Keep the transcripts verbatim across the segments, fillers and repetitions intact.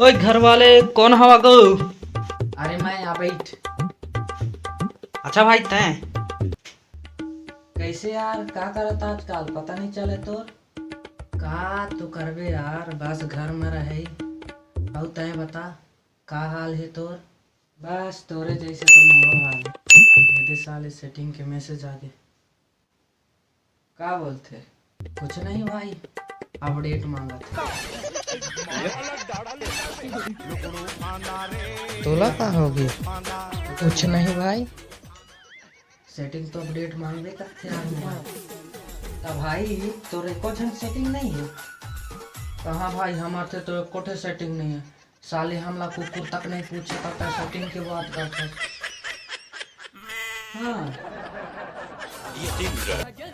ओए घर वाले, कौन हवा गो? अरे मैं यहाँ बैठ। अच्छा भाई तैं? कैसे यार, का करत आजकल, पता नहीं चले तोर। का तू करबे यार, बस घर में रहे। अउ तैं बता, का हाल हे तोर? बस तोरे जैसे तो मोरो हाल हे। एदे साले सेटिंग के मैसेज आ गे। का बोलथे? कुछ नहीं भाई, अपडेट मांगत हे। तोला का होगे? कुछ नहीं भाई। सेटिंग तो अपडेट मांगबे करथे यार मोबाइल। त भाई, तोर एको झन सेटिंग नहीं हे? कहाँ भाई, हमर थे तो एको ठे सेटिंग नहीं हे। साले हमला कुकुर तक नहीं पूछे, तब तक सेटिंग के बात करथे। हाँ।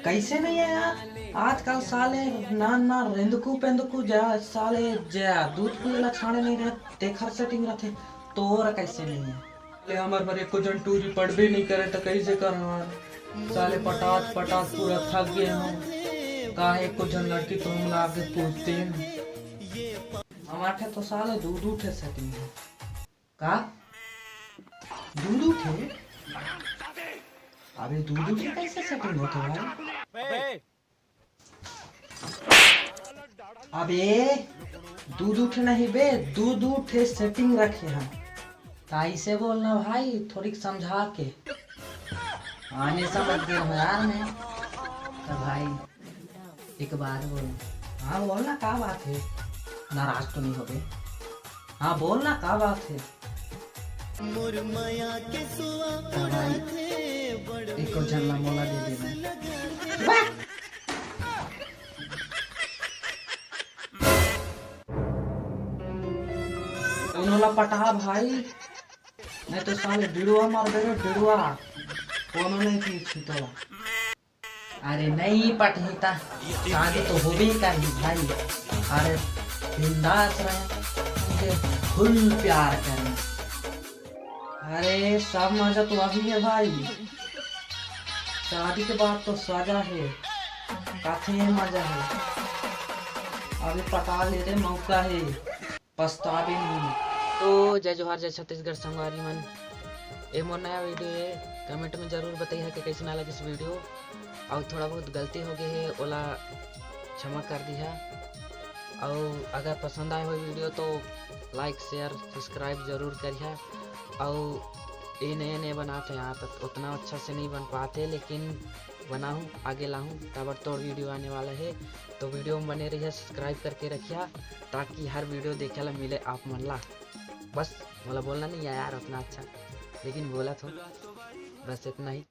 कैसे नहीं है यार? आजकल साले नान नान रेंदकू पेंदकू जा, साले जा दूध पिए ला छाने नहीं रहे, तेखर सेटिंग रथे, तोर कैसे नहीं है? साले हमर बर एको जन टूरी पड़बे नहीं करे, त कैसे करवान? साले पटात पटात पूरा थक गए हम। काहे एको जन लड़की तो हमला आके पूछते हैं। हमार ठे तो साले दू दू ठे सेटिंग है। का? दू दू ठे? अबे दू दू ठे कैसे सेटिंग होथे भाई? अबे दू दू ठे नहीं बे, दू दू ठे सेटिंग रखे हैं। त ऐसे बोलना भाई, थोड़ी समझा के। आने समझ गए हो यार मैं। तो भाई एक बात बोल। हाँ बोलना, का बात है? नाराज तो नहीं होबे? हाँ बोलना, का बात है? हाँ भाई, एक और झल्ला मोला दे देना। कोनो ला पटा भाई, नहीं तो साले डिड़ुआ मार दे रे, डिड़ुआ। कोनो नहीं की छी तोला। अरे नहीं पटही ता, शादी तो होबे ही करही भाई। अरे बिंदास रहे, तुझे फुल प्यार करें। अरे सब मजा तो अभी है भाई, शादी के बाद तो सजा है, काफी मजा है। अभी पटा ले रे, मौका है। पछताबे नहीं। तो जय जोहार, जय छत्तीसगढ़ संगवारी मन। ए मोर नया वीडियो हे, कमेंट में जरूर बताइहा कि कैसे ना लगिस वीडियो। अउ थोड़ा बहुत गलती हो गए हे, ओला क्षमा कर दिहा। अउ अगर पसंद आए हो वीडियो तो लाइक, शेयर, सब्सक्राइब जरूर करिहा। अउ ए नए नए बनात हे, यहाँ तक उतना अच्छा से नहीं बन पाते, लेकिन बनाहूँ, आगे लाहूँ, ताबड़तोड़ वीडियो आने वाला है। तो वीडियो में बने रहिए, सब्सक्राइब करके रखिए, ताकि हर वीडियो देखे ला मिले आप मन ला। बस मोला बोलना नहीं आया यार उतना अच्छा, लेकिन बोला तो बस इतना ही।